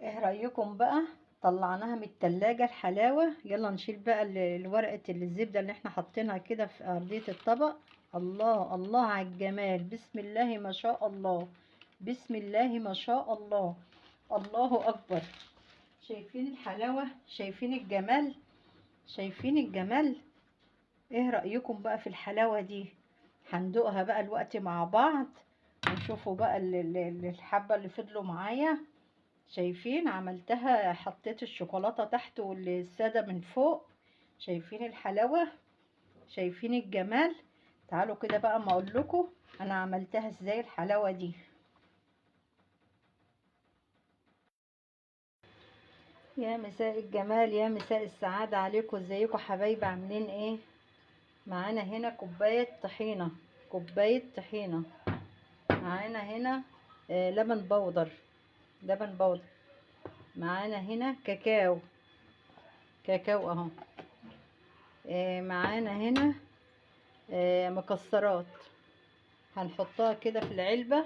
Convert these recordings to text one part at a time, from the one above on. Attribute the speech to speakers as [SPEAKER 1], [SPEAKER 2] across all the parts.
[SPEAKER 1] ايه رأيكم بقى؟ طلعناها من التلاجة الحلاوة. يلا نشيل بقى الورقة الزبدة اللي احنا حاطينها كده في أرضية الطبق. الله الله على الجمال، بسم الله ما شاء الله، بسم الله ما شاء الله، الله أكبر. شايفين الحلاوة؟ شايفين الجمال؟ شايفين الجمال؟ ايه رأيكم بقى في الحلاوة دي؟ هندوقها بقى الوقت مع بعض ونشوفوا بقى الحبة اللي فضلوا معايا. شايفين عملتها، حطيت الشوكولاتة تحت والسادة من فوق. شايفين الحلاوة؟ شايفين الجمال؟ تعالوا كده بقى ما اقول لكم انا عملتها ازاي الحلاوة دي. يا مساء الجمال، يا مساء السعادة عليكم. ازيكم حبايبي؟ عاملين ايه؟ معانا هنا كوباية طحينة، كوباية طحينة. معانا هنا لبن بودر، لبن بودر. معانا هنا كاكاو، كاكاو اهو. معانا هنا مكسرات، هنحطها كده في العلبة،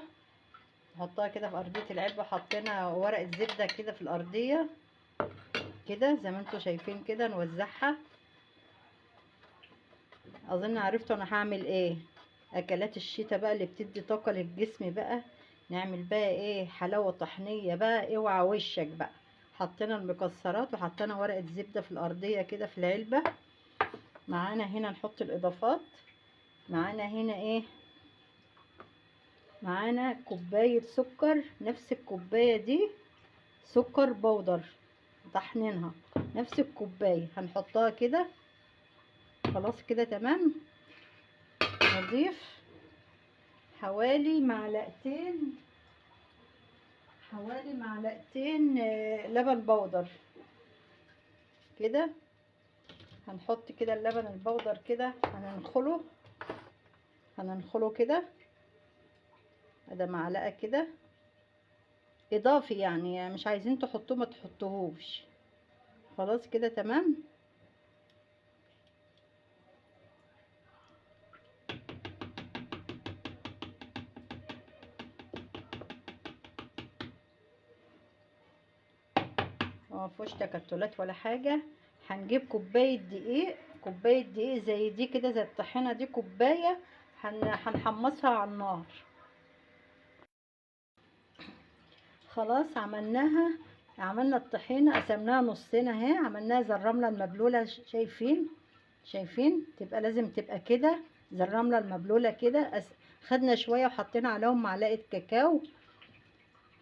[SPEAKER 1] نحطها كده في أرضية العلبة. حطينا ورقة زبدة كده في الأرضية كده زي ما انتوا شايفين كده، نوزعها. اظن عرفتوا انا هعمل ايه. اكلات الشتاء بقى اللي بتدي طاقة للجسم بقى، نعمل بقى ايه؟ حلاوة طحنية بقى، اوعى وشك بقى. حطينا المكسرات وحطينا ورقة زبدة في الأرضية كده في العلبة. معانا هنا نحط الإضافات. معانا هنا ايه؟ معانا كوباية سكر، نفس الكوباية دي سكر بودر طحنينها، نفس الكوباية هنحطها كده. خلاص كده تمام. نضيف حوالي معلقتين، حوالي معلقتين لبن بودر كده. هنحط كده اللبن البودر كده، هننخله كده، ده معلقة كده اضافي يعني مش عايزين تحطوه ما تحطوهوش. خلاص كده تمام. ما فيهوش تكتلات ولا حاجة. هنجيب كوباية دقيق، كوباية دقيق زي دي كده، زي الطحينة دي كوباية، هنحمصها على النار. خلاص عملنا الطحينة، قسمناها نصين اهي، عملناها زي الرملة المبلولة. شايفين؟ شايفين؟ تبقى لازم تبقى كده زي الرملة المبلولة كده. خدنا شوية وحطينا عليهم معلقة كاكاو